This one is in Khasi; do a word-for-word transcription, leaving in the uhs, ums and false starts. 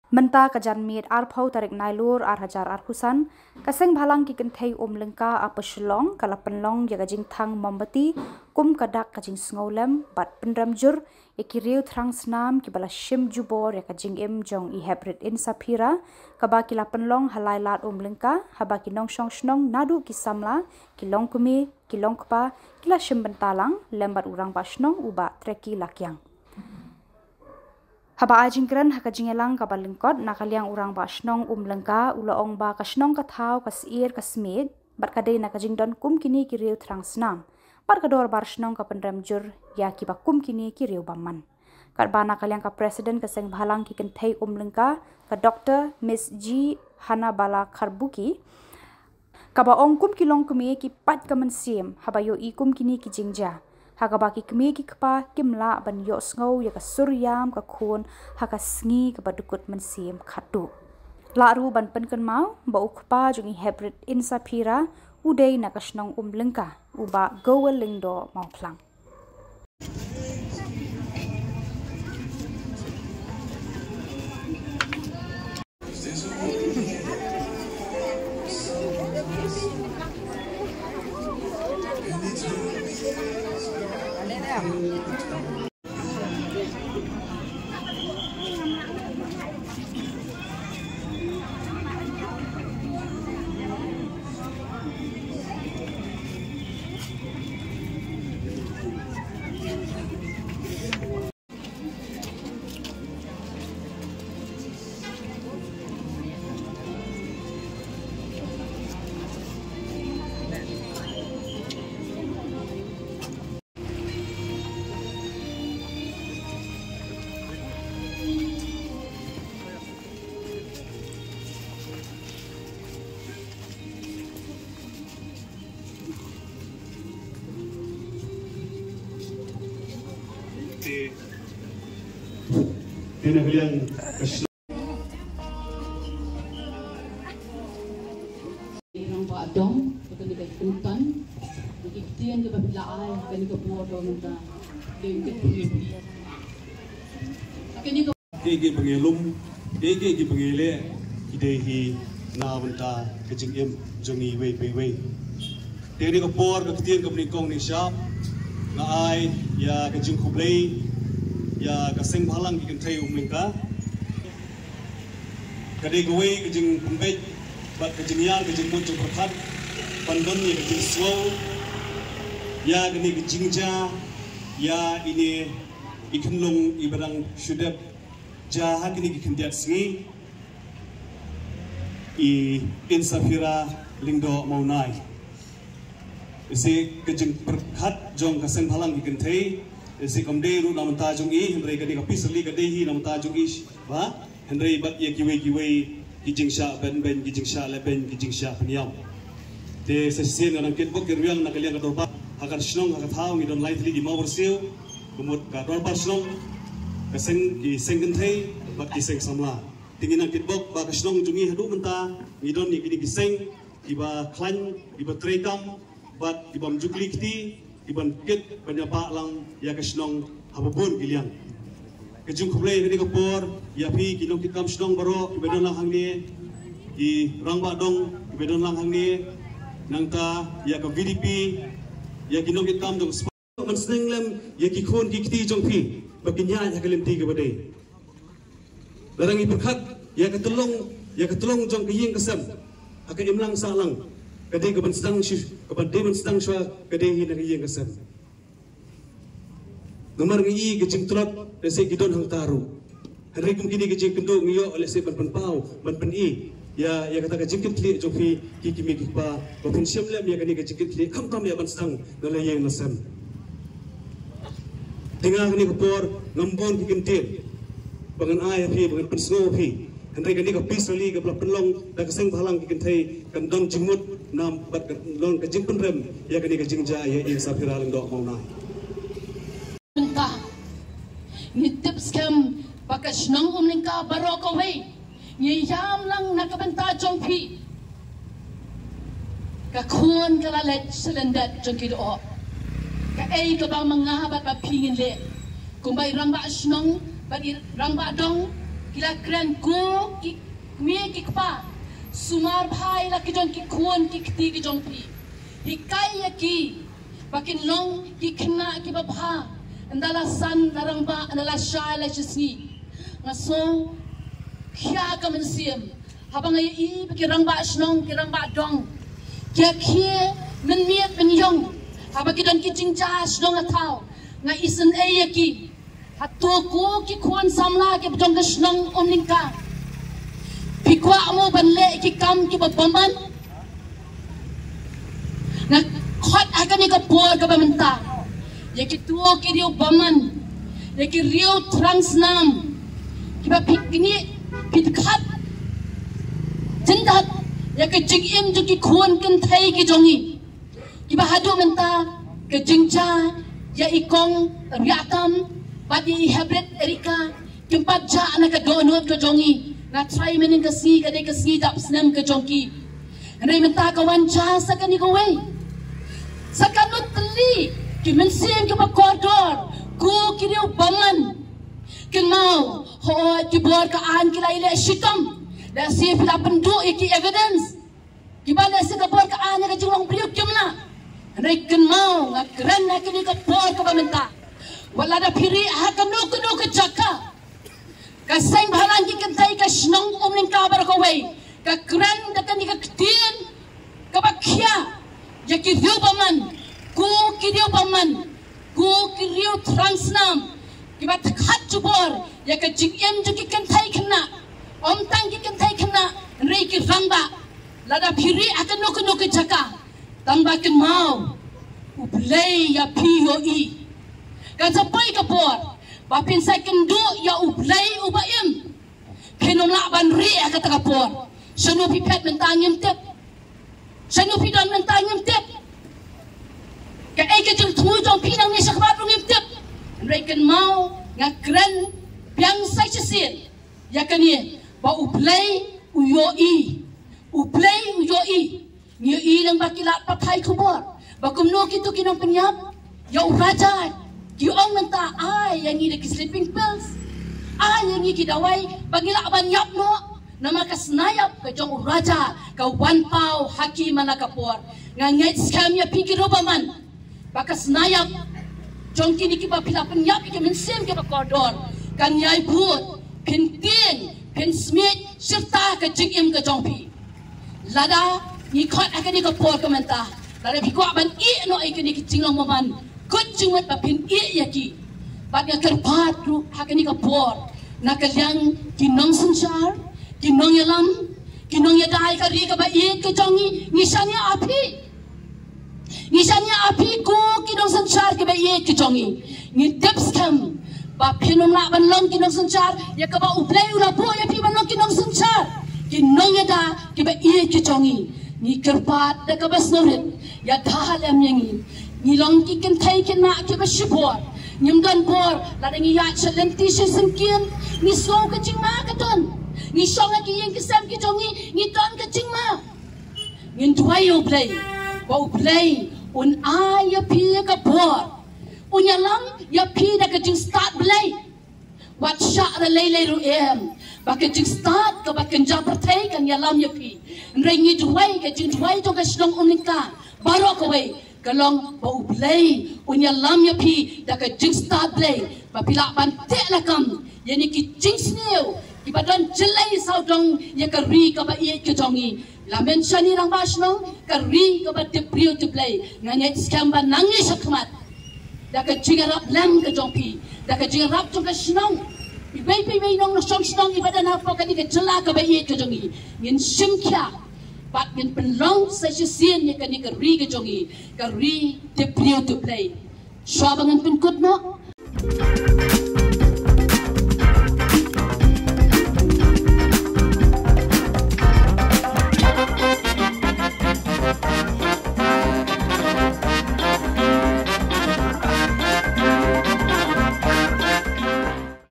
Mynta ka janmiet arphew tarik Nailur ar hajar arphew san, ka Seng Bhalang ki Kynthei Umlyngka Upper Shillong ka la pynlong ïa ka jingthang mombati kum ka dak ka jingsngewlem bad pynrem jur ïa ki riew thrang snam kiba la shim jubor ïa ka jingim jong i Heprit Insaphira, kaba ki la pynlong ha Lailad Umlyngka, haba ki nongshong shnong naduh ki samla, ki longkmie, ki longkpa, ki la shim bynta lang lem bad u Rangbah Shnong u Bah Treki Lakiang. Haba ai jingkren ha ka jingïalang kaba lyngkot na ka liang u Rangbah Shnong Umlyngka u la ong ba ka shnong ka thaw ka syier ka smiej bad ka dei na ka jingdon kum kine ki riew thrang snam bad ka dorbar shnong ka pynrem jur ïa kiba kum kine ki riew bymman. Katba na ka liang ka President ka Seng Bhalang ki Kynthei Umlyngka, ka Doctor Miss G Hanabala Kharbuki, kaba ong kum ki longkmie ki pait ka mynsiem haba ïohi kum kine ki jingjia, ha kaba ki kmie ki kpa kim lah ban ïohsngew ïa ka sur ïam ka khun ha ka sngi kaba dkut mynsiem khatduh. Lah ruh ban pynkynmaw ba u kpa jong i Heprit Insaphira u dei na ka shnong Umlyngka, u Bah Gowel Lyngdoh Mawphlang. Te, te na ka liang ka Rangbah Dong, ba kane ka kyntan, ba ki ktien kiba phi la ai, kane ka por ba mynta, dei ki ktien. Kane ka Ki ki pyngelum, ki ki ki pyngele, ki dei hi na bynta ka jingim jong ngi iwei pa iwei. Te kane ka por ka ktien ka banyngkong nyngshap, nga ai ïa ka jingkhublei ïa ka Seng Bhalang ki Kynthei Umlyngka. Ka dei kawei ka jingpynbeit bad ka jingïar ka jingmut jingpyrkhat ban don ïa ka jingsngew ïa kane ka jingjia ïa ine i khynlung iba dang shu dep jia ha kine ki khyndiat sngi, i Insaphira Lyngdoh Mawnai. Ise ka jingpyrkhat jong ka Seng Bhalang ki Kynthei, ise kam dei ruh na bynta jong i, hynrei ka dei ka pis rili ka dei hi na bynta jong i, ba, hynrei bad ïa kiwei kiwei ki jingshah beiñ beiñ, ki jingshah leh beiñ, ki jingshah pynïap. Te sa shisien nga nang kitbok ki rwiang na ka liang ka dorbar, ha ka shnong ha ka thaw ngi don lai tylli ki mawbyrsiew, ka mut ka dorbar shnong, ka seng, ki seng kynthei bad ki seng samla. Te ngi nang kitbok ba ka shnong jong ngi haduh mynta ngi don ïa kine ki seng kiba khlaiñ, kiba treikam bad kibym ju kli kti, kiban kit ban ïabah lang ïa ka shnong ha ba bun ki liang. Ka jingkhublei kane ka por ïa phi ki nongkitkam shnong baroh kiba don lang hangne, ki rangbah dong kiba don lang hangne, nangta ïa ka V D P, ïa ki nongkitkam dong spa, ban sneng lem ïa ki khun ki kti jong phi ba kin ïaid ha ka lynti kaba dei. Lada ngi pyrkhat ïa ka tyllong, ïa ka tyllong jong ka ïing ka sem ha ka imlang sahlang, ka dei kaban sdang shi, kaban dei ban sdang shuwa ka dei hi na ka ïing ka sem. Namar ngi i ka jingtlot lehse ki don hangta ruh. Hynrei kum kine ki jingkynduh ngi ïoh lehse ban pynpaw, ban pyni ïa, ïa kata ka jingkitkhlieh jong phi ki kmie ki kpa, ba phin shim lem ïa kane ka jingkitkhlieh khamtam ïa ban sdang na la ïing na sem. Te nga kane ka por ngam bun ki kyntien ba ngan ai ha phi, ba ngan pynsngew ha phi. Hynrei kane ka peace rally kaba la pynlong da ka Seng Bhalang ki Kynthei kan don jingmut nam bad kan don ka jingpynrem ïa kane ka jingjia ïa i Insaphira Lyngdoh Mawnai. Mynta ngi tip skhem ba ka shnong Umlyngka baroh kawei ngi ïam lang na ka bynta jong phi. Ka khun ka la leit sha lyndet jong ki doh. Kaei kaba ma nga bad ba phi ngin leh kumba i rangbah shnong bad i rangbah dong, Ki la kren ko ki kmie ki kpa, sumar bha ïa la ki jong ki khun ki kti ki jong phi. Hikai ïa ki ba kin long ki khynnah kiba bha. Ynda la san la rangbah, ynda la shai la shisngi. Nga sngewkhia ka mynsiem haba nga ïohi ba ki rangbah shnong, ki rangbah dong, ki ïa khie mynmiet mynïong haba ki don ki jingjia shnong ha thaw. Nga isynei ïa ki. Hato ko ki khun samla kiba jong ka shnong Umlyngka, phi kwah mo ban leh ki kam kiba bymman? Nga khot ha kane ka por kaba mynta ïa kito ki riew bymman, ïa ki riew thrang snam, kiba phi knieh, phi dkhat jyndat ïa ka jingim jong ki khun kynthei ki jong ngi. Kiba haduh mynta ka jingjia ïa i Kong Riahtam bad ïa i Hebrit Erika kim pat jah na ka dohnud ka jong ngi. Nga tharai mynhynnin ka sngi ka dei ka sngi dap snem ka jong ki. Hynrei mynta ka wan jia sa kane kawei. Sa katno tylli ki mynsiem kiba kordor, ko ki riew bymman. Kynmaw, hooid ki bor ka aiñ ki la ïaleh shitom. Lehse phi la pynduh ïa ki evidence. Kiba leh sha ka bor ka aiñ ha ka jinglong briew kim lah. Hynrei kynmaw, nga kren ha kane ka por kaba mynta, wat lada phi rieh ha kano kano ka jaka, ka seng bhalang ki kynthei ka shnong Umlyngka baroh kawei ka kren da kane ka ktien kaba khia ïa ki riew bymman, ko ki riew bymman, ko ki riew thrang snam, kiba dkhat jubor ïa ka jingim jong ki kynthei khynnah. Ym tang ki kynthei khynnah, hynrei ki rangbah. Lada phi rieh ha kano kano ka jaka, tang ba kynmaw, U Blei ïa phi ïohi. Kan sa poi ka por ba phin sa ïakynduh ïa U Blei uba im. Phin ym lah ban rieh ha kata ka por. Shano phi phet mynta ngim tip. Shano phi don mynta ngim tip. Kaei ka jingthmu jong phi nangne shakhmat ruh ngim tip. Hynrei kynmaw, nga kren biang sa shisien ïa kane, ba U Blei u ïohi. U Blei u ïohi. Ngi ïohi lyngba ki lad pathai khubor ba kumno kito ki nongpynïap ïa u Raja ki ong mynta, ai ïa ngi da ki sleeping pills, ai ïa ngi ki dawai ba ngi lah ban ïap noh. Namar ka sniap ka jong u Raja ka wan paw ha ki man la ka por. Nga ngeit skhem ïa phi ki riew bymman ba ka sniap jong kine kiba phi la pynïap ïa ki mynsiem kiba kordor kan ïai bud, phin tieng, phin smiej shirta ka jingim ka jong phi. Lada ngi khot ha kane ka por ka mynta, lada phi kwah ban ïeh noh ïa kine ki jinglong bymman, kut jingmut ba phin ïeh ïa ki. Bad nga kyrpad ruh ha kane ka por na ka liang ki nongsynshar, ki nongïalam, ki nongïada ïa ka ri kaba ïeit ka jong ngi, ngi shaniah ha phi. Ngi shaniah ha phi ko ki nongsynshar kiba ïeit ki jong ngi. Ngi tip skhem ba phin ym lah ban long ki nongsynshar ïa kaba U Blei u la buh ïa phi ban long ki nongsynshar, ki nongïada kiba ïeit ki jong ngi. Ngi kyrpad da kaba sngewrit, ïada lem ïa ngi. Ngi long ki kynthei khynnah kiba shibor. Ngim don bor, lada ngi ïaid sha lynti sha syngkien, ngi sngew ka jingma ka don. Ngi shong ha ki ïing ki sem ki jong ngi, ngi don ka jingma. Ngin duwai ïa U Blei ba U Blei un ai ïa phi ïa ka bor, un ïalam ïa phi da ka jingstad Blei. Wat shah da lei lei ruh em ba ka jingstad kaba kynja pyrthei kan ïalam ïa phi. Hynrei ngi duwai, ka jingduwai jong ka shnong Umlyngka baroh kawei ka long ba U Blei un ïalam ïa phi da ka jingstad Blei, ba phi lah ban teh lakam ïa kine ki jingsniew kiba don jyllei sawdong ïa ka ri kaba ïeit ka jong ngi. Lamen shane rangbah shnong, ka ri kaba tip briew tip Blei. Nga ngeit skhem ba nangne shakhmat, da ka jingïarap lem ka jong phi, da ka jingïarap jong ka shnong, iwei pa iwei i nongshong shnong iba don hapoh kane ka jylla kaba ïeit ka jong ngi, ngin shim khia bad ngin pynlong sa shisien ïa kane ka ri ka jong ngi, ka ri tip briew tip Blei. Shuwa ba ngan pynkut noh,